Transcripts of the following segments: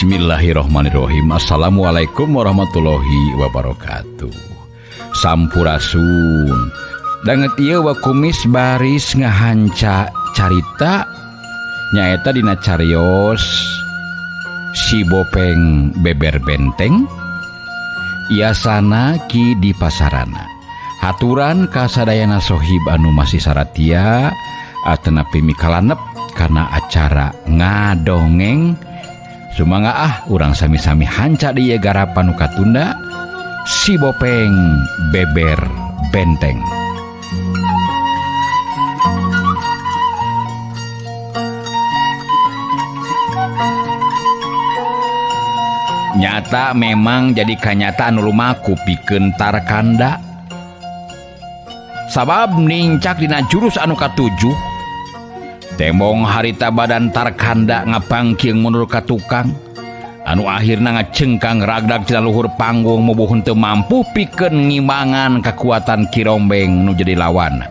Bismillahirrahmanirrahim. Assalamualaikum warahmatullahi wabarakatuh. Sampurasun. Danget ieu Wa Kumis baris ngahanca carita nyaeta dina carios Si Bopeng Beber Benteng Iasana Ki di Pasarana. Haturan kasadayana sohib anu masih saratia atenapi mikalanep karena acara ngadongeng. Sumangga ah urang sami-sami hanca di ieu garapan nu katunda Si Bopeng Beber Benteng. Nyata memang jadi kanyataan nu lumaku pikeun Tarkanda. Sabab nincak dina jurus anu katujuh, tembong harita badan Tarkanda ngabangking mundur ka tukang anu akhirna ngacengkang ragdag tina luhur panggung mubuh henteu mampu pikeun ngimbangan kekuatan Ki Rombeng nu jadi lawan.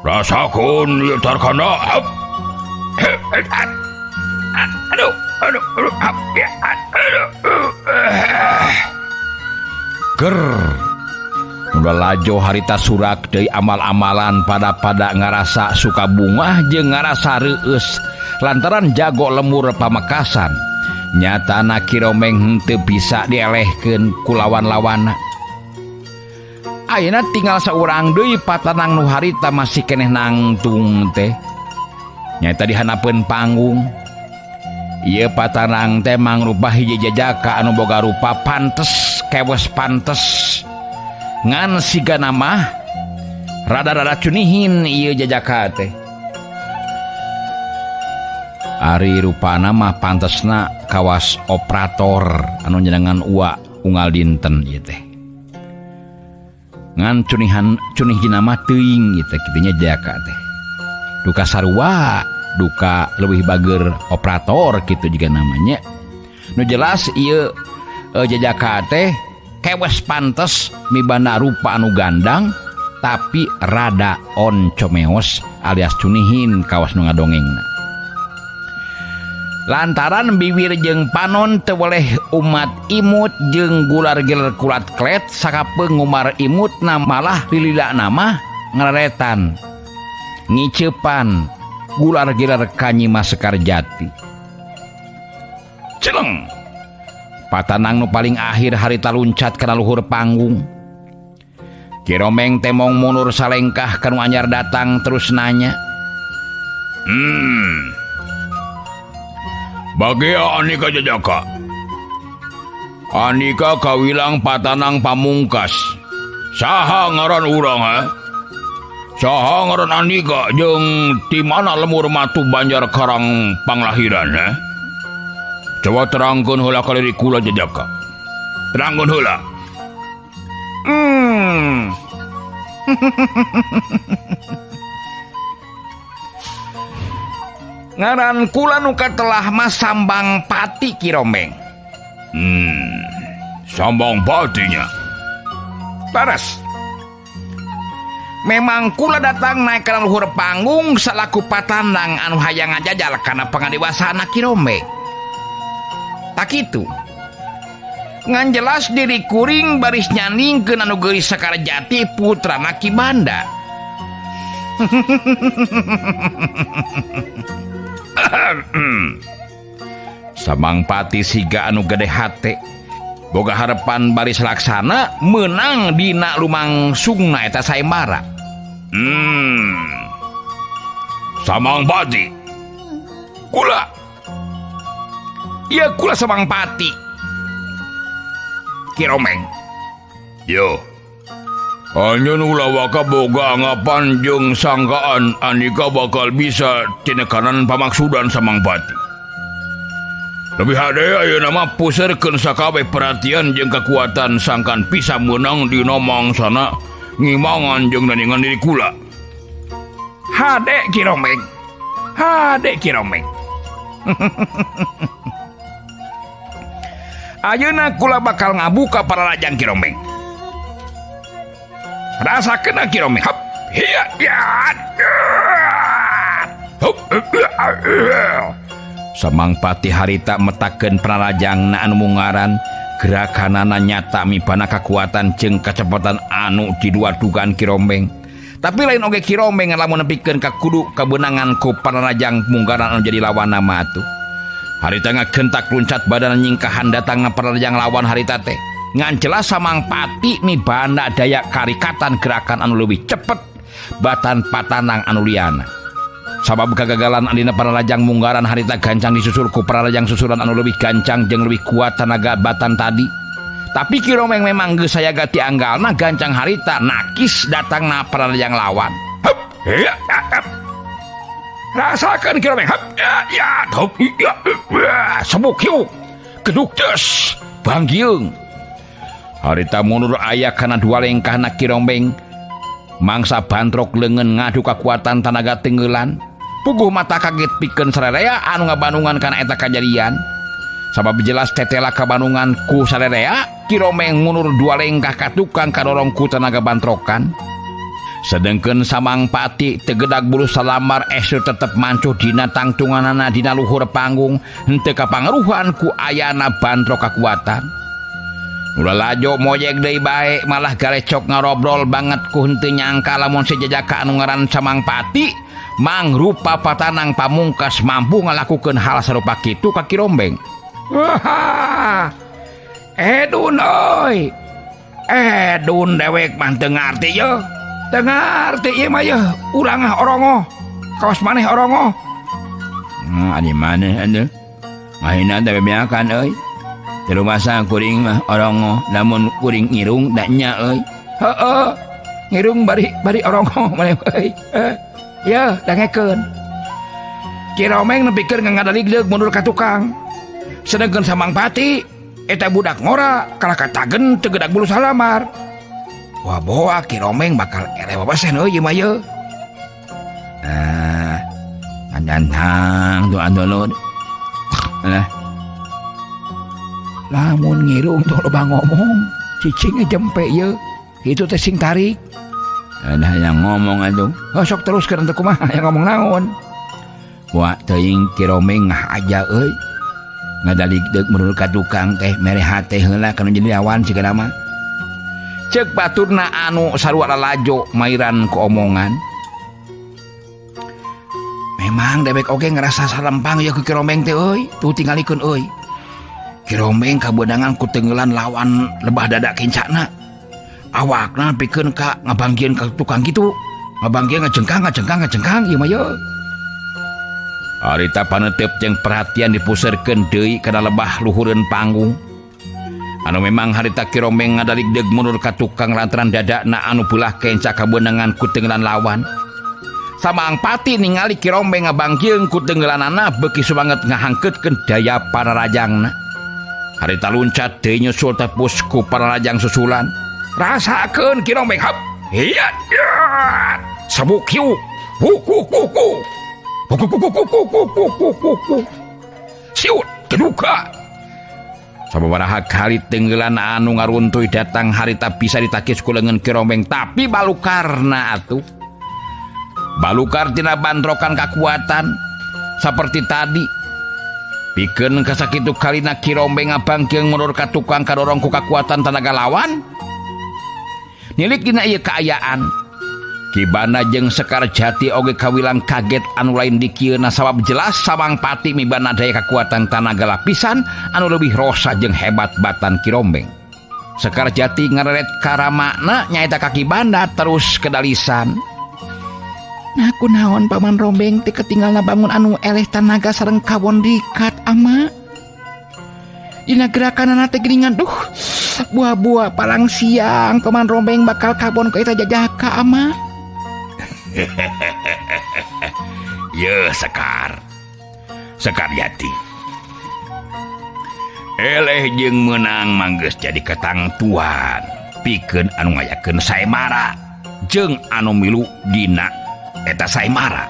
Rasakeun ieu Tarkanda. Aduh, aduh, aduh, aduh. Ger. Udah lajo harita surak deui amal-amalan pada-pada ngarasa suka bungah jeung ngarasa reueus lantaran jago lemur Pamekasan. Nyatana Ki Rombeng henteu bisa dielehkeun ku lawan-lawanna. Ayeuna tinggal saurang deui patanang nu harita masih keneh nangtung teh. Nyaeta di hanapeun panggung. Ieu patanang teh mangrupa hiji jajaka anu boga rupa pantes, kewes pantes. Ngan siga nama rada-rada cunihin ieu jajaka teh. Ari rupana mah pantesna kawas operator anu nyenengan ua unggal dinten ieu teh. Ngan cunihan cunih dina mah teuing ieu teh kitu nya jajaka teh. Duka sarua, duka leuwih bager operator kitu juga namanya. Nu jelas ieu jajaka teh kewes pantes mibanda rupa anu gandang tapi rada oncomeos alias cunihin kawas nu ngadongengna. Lantaran bibir jeung panon teu boleh umat imut jeung gular-gilar kulat klet sakapeung ngumar imutna malah lilila nama ngaleretan ngicepan gular-gilar ka Nyi Mas Sekarjati. Celeng. Patanang nu paling akhir harita luncat kana luhur panggung. Ki Rombeng temong mundur salengkah kanu anyar datang terus nanya. Bagia Andika jajaka. Andika kawilang patanang pamungkas. Saha ngaran urang ha? Saha ngaran Andika jeung ti mana lemur matu Banjar Karang panglahiran ha? Coba terangkeun heula ka diri kula jajaka. Terangkeun heula. Ngaran kula nu katelah mah Sambang Pati Ki Rombeng. Sambang Patinya. Taras. Memang kula datang naik ka luhur panggung salaku patanang anu hayang ngajajal kana pangadewasaan Ki Rombeng. Tak kitu. Ngan jelas diri kuring baris nyandingkeun anu geulis Sekarjati putrana Ki Banda. Sambang Pati siga anu gede hate. Boga harapan baris laksana menang dina lumangsungna eta sayembara. Sambang Pati. Kula. Iya kula Sambang Pati. Ki Rombeng. Yo. Anjeun ulah waka boga anggapan jeung sangkaan andika bakal bisa tinekanan pamaksudan Sambang Pati. Lebih hade ayeuna mah puserkeun sakabeh perhatian jeung kekuatan sangkan bisa meunang dina mangsana ngimangan jeung nandingan diri kula. Hade Ki Rombeng. Hade Ki Rombeng. Ayeuna kula bakal ngabuka pararajang Ki Rombeng. Rasakeun Ki Rombeng. Hap. Hiya. Ya. Hup. Samangpati harita metakeun prarajangna anu mungaran gerakanana nyata mibana kakuatan jeung kacepatan anu di dua dugaan Ki Rombeng. Tapi lain oge Ki Rombeng lamun nepikeun ka kudu kabeunangan ku pararajang munggaran anu jadi lawanna mah atuh. Harita ngagentak luncat badan nyingkahan datangna pararajang lawan harita teh. Ngan jelas Samangpati mibanda daya karikatan gerakan anu leuwih cepet batan patanang anu liyana. Sabab kegagalan adina pararajang munggaran harita gancang disusul ku pararajang susulan anu leuwih gancang jeung leuwih kuat tanaga batan tadi. Tapi Ki Rombeng memang geus sayaga ti anggalna gancang harita nakis datangna pararajang lawan. Hup, ya, ya, rasakeun Ki Rombeng. Hup, ya, ya, hup, ya, ya, sebuk hiuk. Geduk des, banggieung. Harita mundur aya kana dua lengkahna Ki Rombeng. Mangsa bantrok leungeun ngadu kakuatan tanaga tenggelan. Puguh mata kaget pikeun sarerea anu ngabanungan kana eta kajadian. Sabab jelas tetela kabanungan ku sarerea, Ki Rombeng mundur dua lengkah ka tukang kadorong ku tanaga bantrokan. Sedengkeun Samangpati tegedag bulu salamar eseu tetep mancuh dina tangtunganana dina luhur panggung henteu kapangaruhan ku ayana bantrok kakuatan. Ulah lajo moyek deui bae malah galecok ngarobrol banget ku henteu nyangka lamun si jajaka anu ngaran Samangpati mangrupa patanang pamungkas mampu ngalakukeun hal sarupa kitu ka Ki Rombeng. Wah, edun euy. Edun dewek mah teu ngarti ye. Teu ngarti ieu mah ye. Urang ah orongoh. Kawas maneh orongoh. Ari maneh atuh. Ngahina teh bebeakan euy. Teu masa kuring mah orongoh lamun kuring ngirung da nya euy. Heeh. Ngirung bari bari orongoh maneh euy. Ye, dangekeun. Ki Rombeng nepikeun ngadaligdeug mundur ka tukang. Sedengkeun Samangpati eta budak ngora kalah katagen teu gedag bulu salamar. Wah boa Ki Rombeng bakal eleh babaseh euy ieu mah ye. Ah, ngantang tuh andolod. Alah. Lamun ngirung tong loba ngomong, cicing jempe ye. Itu teh sing tarik. Ada yang ngomong atuh. Oh, sok terus keur teu kumaha yang ngomong naon. Wah teuing Ki Rombeng ngah aja euy. Ngadaligdeug mundur ka tukang teh mere hate heula kana jadi lawan sigana mah. Ceuk baturna anu sarua lalajo mairan ku omongan. Memang dewek oge ngerasa salempang ya ku Ki Rombeng teh euy. Tuh tingalikeun euy. Ki Rombeng kabeunangan ku tenggelan lawan lebah dada kencana. Awakna pikeun ka ngabanggieun ka tukang kitu. Ngabanggieun ngajengkang ngajengkang ngajengkang ieu mah ye. Harita panetep jeung perhatian dipuserkeun deui kana lebah luhureun panggung. Anu memang harita Ki Rombeng ngadaligdeug mundur ka tukang lantaran dadana anu beulah kenca kabeunangan ku tenggelan lawan. Samangpati ningali Ki Rombeng ngabanggieun ku tenggelanana beuki sumanget ngahangkeutkeun daya pararajangna. Harita luncat deui nyusul tepus ku pararajang susulan. Rasakeun Ki Rombeng hap. Hiat. Sabuk hiuk. Huk huk huk huk. Huk huk huk huk huk huk huk huk huk. Siut keduka. Sababaraha kali tenggelan anu ngaruntuy datang harita bisa ditakis ku leungeun Ki Rombeng tapi balukarna atuh. Balukar tina bantrokan kakuatan seperti tadi. Pikeun kasakitu kalina Ki Rombeng ngabangkeung mundur ka tukang kadorong ku kakuatan tanaga lawan. Nilik dina ieu kaayaan. Ki Banda jeung Sekar Jati oge kawilang kaget anu lain dikieuna sabab jelas Samangpati mibana daya kakuatan tanaga lapisan anu leuwih rosa jeung hebat batan Ki Rombeng. Sekar Jati ngareret ka ramana nyaeta ka Ki Banda terus kedalisan. Nah kunaon Paman Rombeng teh ketinggalna bangun anu eleh tanaga sareng kawon dikat ama. Dina gerakanana teh geuningan duh buah-buah palang siang Paman Rombeng bakal kabon ku eta jajaka ama. Ye Sekar. Sekar Jati. Eleh jeung meunang manggeus jadi katangtuan pikeun anu ngayakeun saemara jeung anu milu dina eta saemara.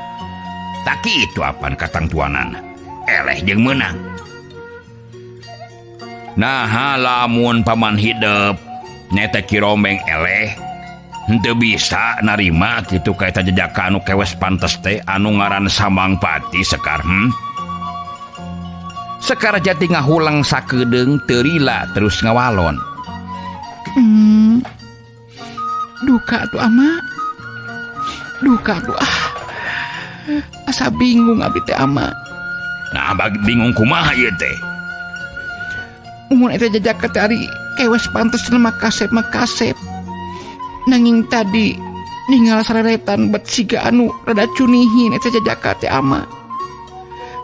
Tak kitu apan katangtuanana. Eleh jeung meunang. Nah lamun paman hidep nyaeta Ki Rombeng eleh henteu bisa narima kitu ka eta jejaka anu kewes pantes teh anu ngaran Samangpati Sekar. Sekarjati ngahulang sakedeung teu lila terus ngawalon. Duka tuh ama. Duka tuh ah. Asa bingung abdi teh ama. Nah, bagi bingung kumaha ieu teh? Mun eta jajaka teh ari kewes pantes mah kasep mah kasep. Nanging tadi ningal sareretan bet siga anu rada cunihin eta jajaka teh ama.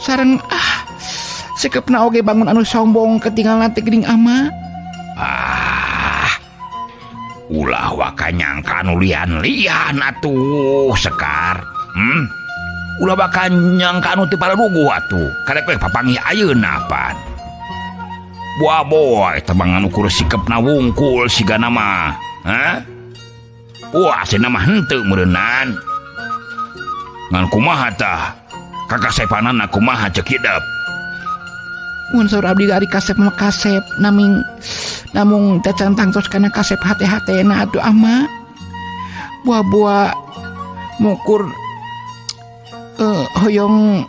Sareng ah sikepna oge bangun anu sombong ketinggalan teh geuning ama. Ah. Ulah waka nyangka anu lian-lian atuh Sekar. Ulah waka nyangka anu teu pararuguh atuh. Karek we papanggih ayeuna pan. Buah-buah eta mah anu kur sikepna wungkul sigana mah. Hah? Wah, aslina mah henteu meureunnan. Ngan kumaha tah? Kakasepanana kumaha ceuk hidep? Mun saur abdi ari kasep mah kasep naming namung tacan tangtos kana kasep hate-hatena atuh ama. Buah-buah mukur hoyong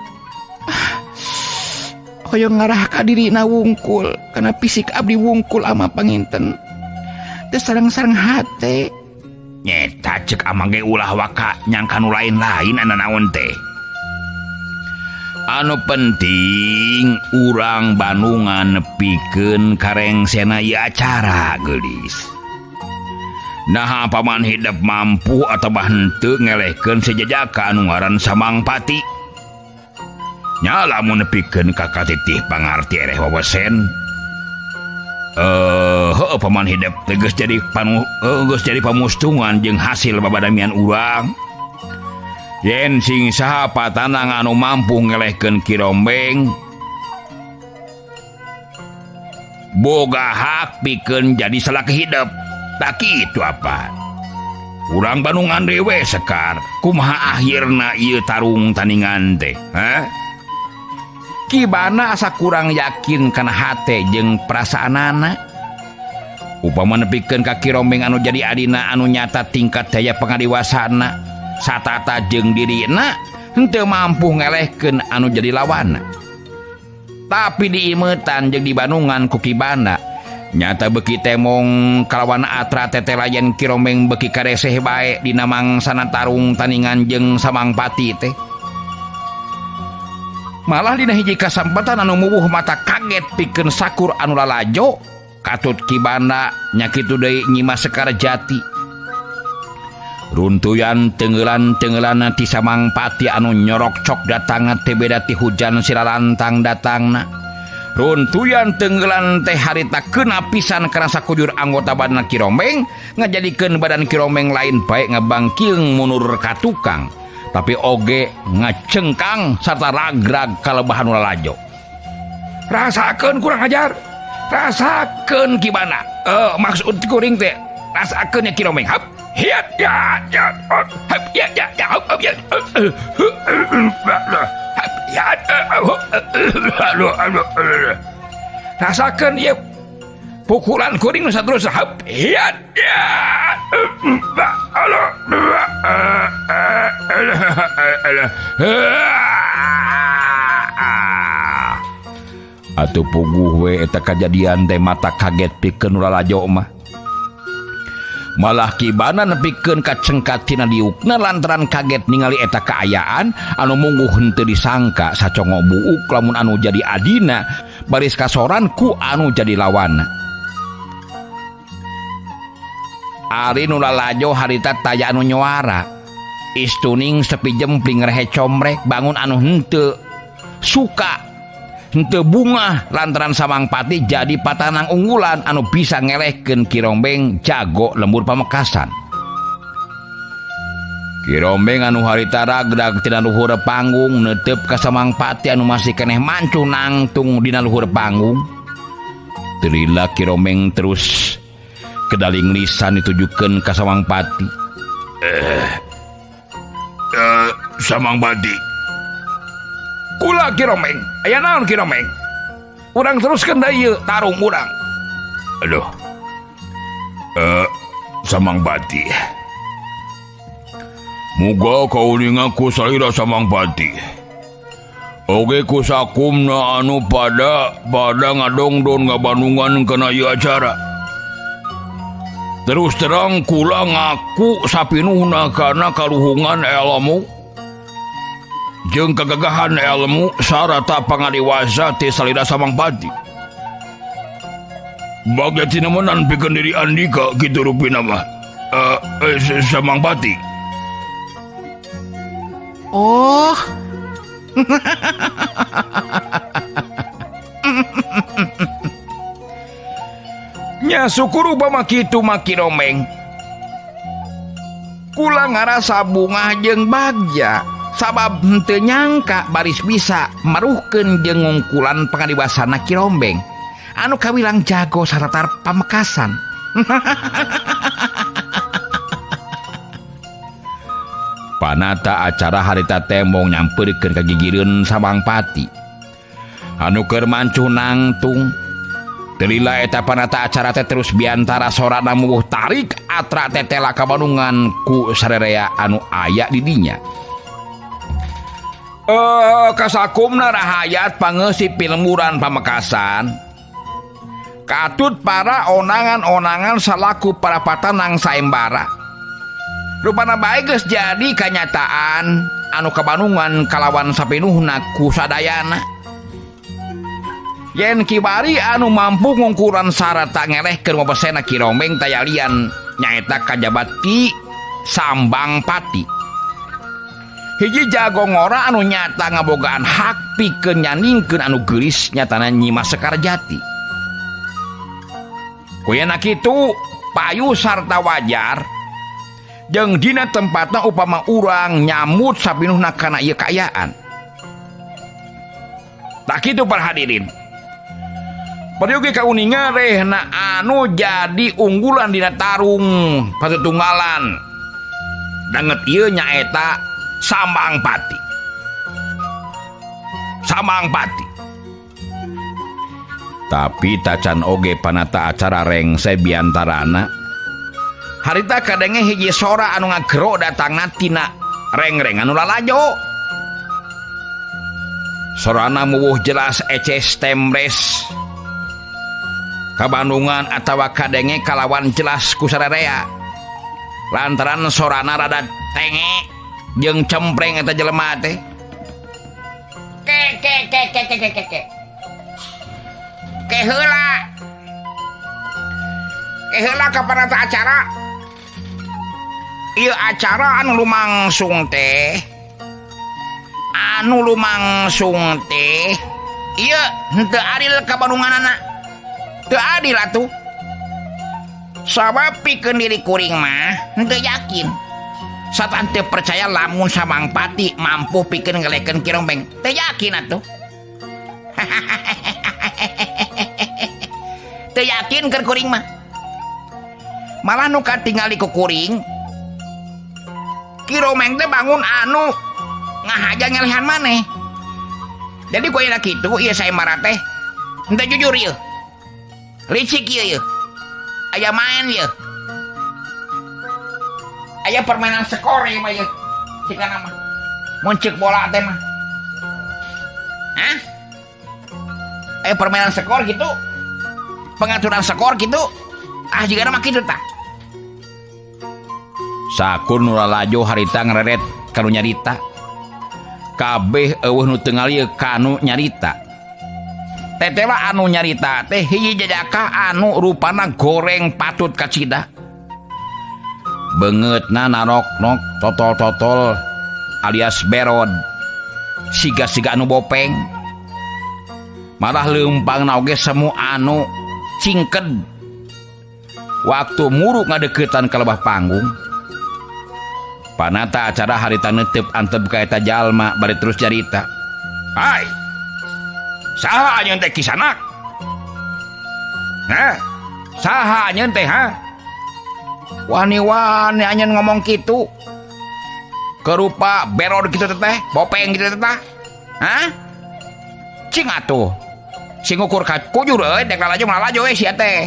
hoyong ngarah ka dirina wungkul kana fisik abdi wungkul ama panginten. Teu sareng-sareng hate. Nyeta cek amang ge ulah waka nyangka nu lain-lain ana naon teh. Anu penting urang Bandungan nepikeun karengsena ieu acara geulis. Nah paman hidep mampu atawa henteu ngelehkeun sejajaka anu ngaran Samangpati. Nya lamun nepikeun ka katitih pangarti ereh wawesen. Heueuh paman hidep teh geus jadi geus jadi pamustungan jeung hasil babadamian urang. Yen sing saha patanang anu mampu ngelehkeun Ki Rombeng boga hak pikeun jadi salaki hidep. Tak kitu apa. Urang Bandungan deui we Sekar. Kumaha akhirna ieu tarung tandingan teh? Hah? Kibana asa kurang yakin kana hate jeung perasaanana. Upama nepikeun ka Ki Rombeng anu jadi adina anu nyata tingkat daya pangadiwasana satata jeung dirina henteu mampu ngelehkeun anu jadi lawanna. Tapi diimetan jeung dibanungan ku Kibana nyata beuki temong kalawan atra tetelayan Ki Rombeng beuki kareseh bae dina mangsana tarung tandingan jeung Samangpati teh. Malah dina hiji kasempatan anu mubuh mata kaget pikeun sakur anu lalajo katut Kibana nya kitu deui Nyimas Sekarjati. Runtuyan tenggelan-tenggelan ti Samangpati anu nyorok cok datangna teh beda ti hujan silalantang datangna. Runtuyan tenggelan teh harita kena pisan karena sakujur anggota badan Ki Rombeng ngajadikeun badan Ki Rombeng lain bae ngabangkiung mundur ka tukang tapi oge ngacengkang sarta ragrag kalebahan lalajo. Rasakeun kurang ajar. Rasakeun Kibana. Maksud kuring teh rasakeun nya Ki Rombeng. Hap. Ya ya ya hap ya ya ya hap ya hap ya rasakeun ieu pukulan kuring nu saterusna hap ya ya atuh puguh we eta kajadian teh mata kaget pikeun nu lalajo mah. Malah Kibana nepikeun ka cengkat tina diukna lantaran kaget ningali eta kaayaan anu mungguh henteu disangka sacongo buuk lamun anu jadi adina baris kasoran ku anu jadi lawan. Ari nu lalajo harita taya anu nyuara. Istuning sepi jempling rehe comrek bangun anu henteu suka henteu bungah lantaran Samangpati jadi patanang unggulan anu bisa ngelehkeun Ki Rombeng jago lembur Pamekasan. Ki Rombeng anu harita ragdag tina luhur panggung neuteup ka Samangpati anu masih keneh mancu nangtung dina luhur panggung. Teu lila Ki Rombeng terus kedaling lisan ditujukeun ka Samangpati. Samangpati. Kula Ki Rombeng, aya naon Ki Rombeng? Urang teruskeun deui ieu tarung urang. Aduh. Samangpati. Muga kauninga ku salira Samangpati. Oge ku sakumna anu pada pada ngadongdon ngabandungan kana ieu acara. Terus terang kula ngaku sapinuhna kana kaluhungan ilmu jeung kagagahan ilmu sarata pangadiwasa ti salira Samangpati. Bagja tinemenan pikeun diri andika kitu rupina mah. Samangpati. Oh. Nya syukur upama kitu mah Ki Rombeng. Kula ngarasa bungah jeung bagja sabab henteu nyangka baris bisa maruhkeun jeung ngungkulan pangadiwasana Ki Rombeng anu kawilang jago satatar Pamekasan. Panata acara harita tembong nyamperkeun ka gigireun Samangpati anu keur mancuh nangtung. Telila eta panata acara teh terus biantara sorana mubuh tarik atra tetela ka Bandungan ku sarerea anu aya di dinya. Kasakumna rahayat pangeusi pilemburan Pamekasan. Katut para onangan-onangan salaku para patanang saembara. Rupana bae geus jadi kanyataan anu kabanungan kalawan sapinuhna ku sadayana. Yen kibari anu mampu ngungkuran sarata ngelehkeun mabesena Ki Rombeng tayalian nyaeta kajabat Ki Sambangpati. Hiji jago ngora anu nyata ngabogaan hak pikeun nyandingkeun anu geulis nyatana Nyi Mas Sekarjati. Kuyana kitu payu sarta wajar jeung dina tempatna upama urang nyamut sapinuhna kana ieu kaayaan. Tak kitu para hadirin. Peryogi kauninga rehna anu jadi unggulan dina tarung patutunggalan. Danget ieu nyaeta Samangpati. Samangpati. Tapi tacan oge panata acara rengse biantarana. Harita kadenge hiji sora anu ngagero datangna tina reng-reng anu lalajo. Sorana muwuh jelas eces temres. Kabandungan atawa kadenge kalawan jelas ku sararea. Lantaran sorana rada tenge jeung cempreng eta jelema teh. Ke ke ke ke ke ke ke. Ke heula. Ke heula ka panata acara. Ieu acara anu lumangsung teh. Anu lumangsung teh ieu henteu adil ka bandunganana. Teu adil atuh. Sabab pikeun diri kuring mah henteu yakin. Satan teu percaya lamun Samangpati mampu pikeun ngelehkeun Ki Rombeng. Teu yakin atuh. Teu yakin keur kuring mah. Malah nu katingali ku kuring Ki Rombeng teh bangun anu ngahaja ngelehan maneh. Jadi ku ayeuna kitu ieu saembara teh henteu jujur ieu. Licik ieu ieu. Aya main ieu. Aya permainan skor ieu mah ieu. Sigana mah. Mun ceuk bola teh mah. Hah? Aya permainan skor gitu. Pengaturan skor gitu. Ah jigana mah kitu tah. Sakur nu lalajo harita ngreret kanu nyarita. Kabeh eueuh nu teu ngalieu kanu nyarita. Tetela anu nyarita teh hiji jajaka anu rupana goreng patut kacida. Beungeutna naroknok totol-totol alias berod. Siga-siga anu bopeng. Malah leumpangna oge semu anu cingked. Waktu muruk ngadeukeutan ka lebah panggung. Panata acara harita neuteup antep ka eta jalma bari terus carita. Hai. Saha anjeun teh kisanak? Hah? Saha anjeun teh ha? Wani-wani anjeun ngomong kitu. Kerupa berod kitu teh, bopeng kitu teh. Hah? Cing atuh. Sing ukur ka kujur euy, dek lalajo lalajo we sia teh.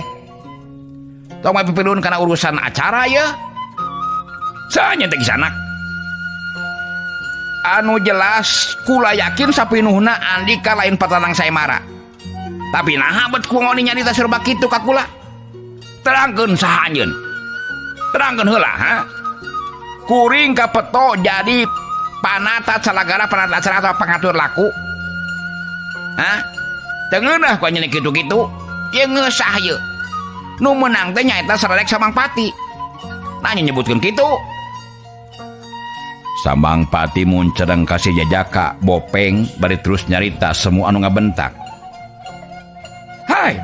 Tong mah pipilun kana urusan acara ye. Saha anjeun teh kisanak? Anu jelas kula yakin sapinuhna Andika lain patanang Saemara. Tapi naha bet ku ngoni nyarita serba kitu ka kula? Terangkeun saha anjeun? Terangkeun heula ha? Kuring kapeto jadi panata calagara panata acara atau pangatur laku. Hah? Teu ngeunah ku anjeun kitu-kitu. Ieu ngeusah ieu. Nu meunang teh nyaeta Sarerek Samangpati. Nah nyebutkeun kitu. Samangpati muncereng ka si Jajaka Bopeng bari terus nyarita semua anu ngabentak. Hai,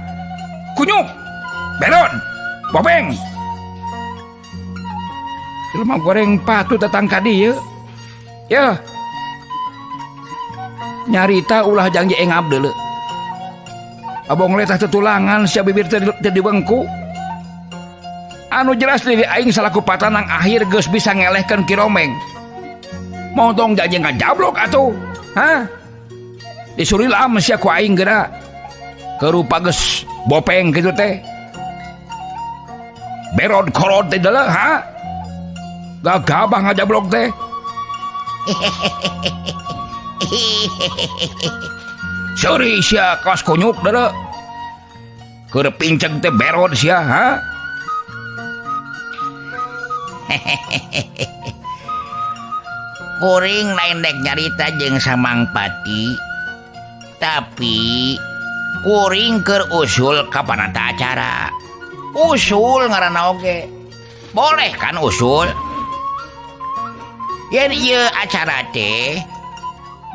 kunyuk, beron, Bopeng. Jelema goreng patut datang ka dieu. Yeuh. Nyarita ulah janji engap deuleu. Abong letah tetulangan sia bibir teh dibengku. Anu jelas diri aing salaku patanang akhir geus bisa ngelehkeun Ki Romeng. Montong janji ngajablok atuh. Hah? Disurilam sia ku aing geura. Kerupa geus Bopeng kitu teh. Berod korod teh deuleu ha? Gagabah ngajablok teh. Seuri sia kawas kunyuk deuleu. Keur pinceg teh berod sia ha? Kuring lain dek nyarita jeung Samangpati, tapi kuring keur usul ka panata acara. Usul ngaranna oge. Boleh kan usul? Yen ieu acara teh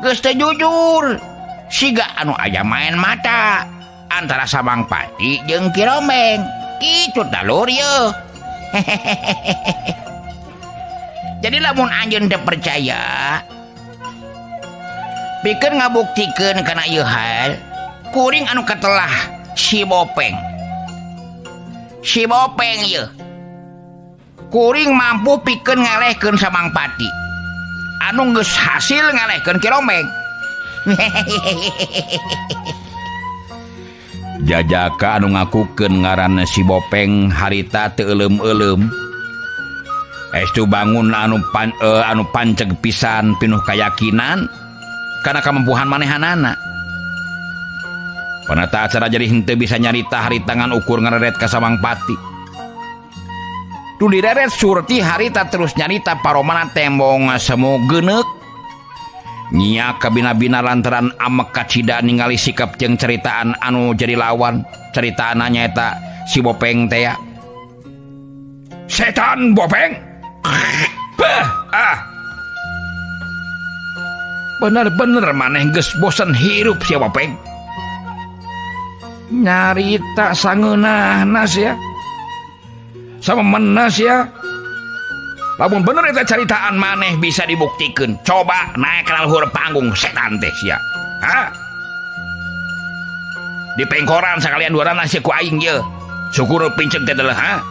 geus teu jujur, siga anu aya main mata antara Samangpati jeung Ki Romeng. Kitu tah lur ieu. Jadi lamun anjeun teu percaya, pikeun ngabuktikeun kana ieu hal, kuring anu katelah si Bopeng. Si Bopeng ieu. Kuring mampu pikeun ngalehkeun Samangpati. Anu geus hasil ngalehkeun Ki Romeng. Jajaka anu ngakukeun ngaran si Bopeng harita teu euleum-euleum. Estu bangun anu anu panceg pisan pinuh kayakinan kana kamampuhan manehanana. Panata acara jadi henteu bisa nyarita harita ngan ukur ngareret ka Samangpati. Nu direret Surti harita terus nyarita paromana tembong semu geuneuk. Nyiak kabina-bina lantaran amek kacida ningali sikap jeung ceritaan anu jadi lawan. Caritaanna nyaeta si Bopeng teh ya. Setan Bopeng. Beh, ah. Bener-bener maneh geus bosen hirup sia Bopeng. Nyarita sangeunahna sia. Sama menas ya. Lamun bener eta caritaan maneh bisa dibuktikeun. Coba naik ka luhur panggung setan teh sia. Hah? Di pengkoran sakalian duarana sia ku aing ye. Syukur pinceg teh deuleuh ha.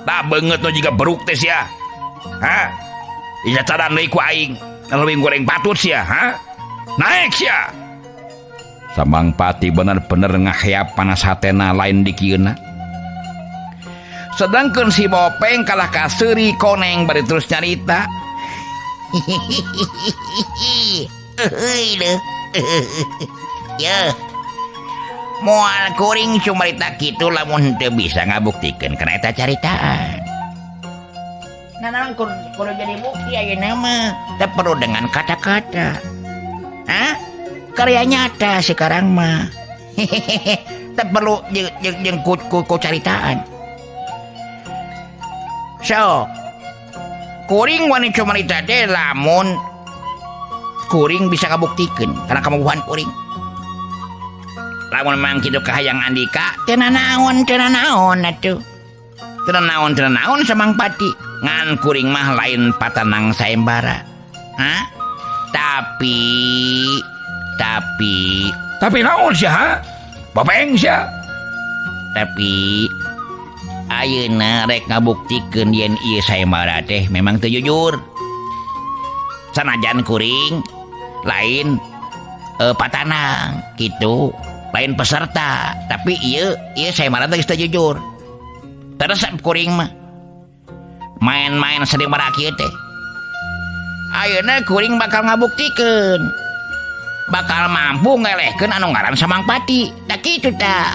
Tah beungeut nu jiga beruk teh sia. Hah? Dicacadan deui ku aing. Leuwih goreng patut sia, ha? Naik sia. Samangpati bener-bener ngaheap panas hatena lain dikieuna. Sedangkan si Bopeng kalah kaseuri koneng bari terus nyarita. Yeuh. Moal kuring cumarita kitu lamun henteu bisa ngabuktikeun kana eta caritaan. Nah, naon kudu jadi bukti ayeuna mah. Teu perlu dengan kata-kata. Hah? Karya nyata sekarang mah. Teu perlu jeung ku caritaan. So, kuring wani cumarita teh lamun kuring bisa ngabuktikeun kana kamampuan kuring. Lamun memang kitu kahayang Andika, teu nanaon atuh. Teu nanaon Samangpati. Ngan kuring mah lain patanang sayembara. Hah? Tapi naon sia ha? Bopeng sia. Tapi ayeuna rek ngabuktikeun yen ieu sayembara teh memang teu jujur. Sanajan kuring lain patanang kitu, lain peserta, tapi ieu sayembara teh geus teu jujur. Teresep kuring mah. Main-main sayembara kieu teh. Ayeuna kuring bakal ngabuktikeun. Bakal mampu ngelehkeun anu ngaran Samangpati. Tak kitu tah.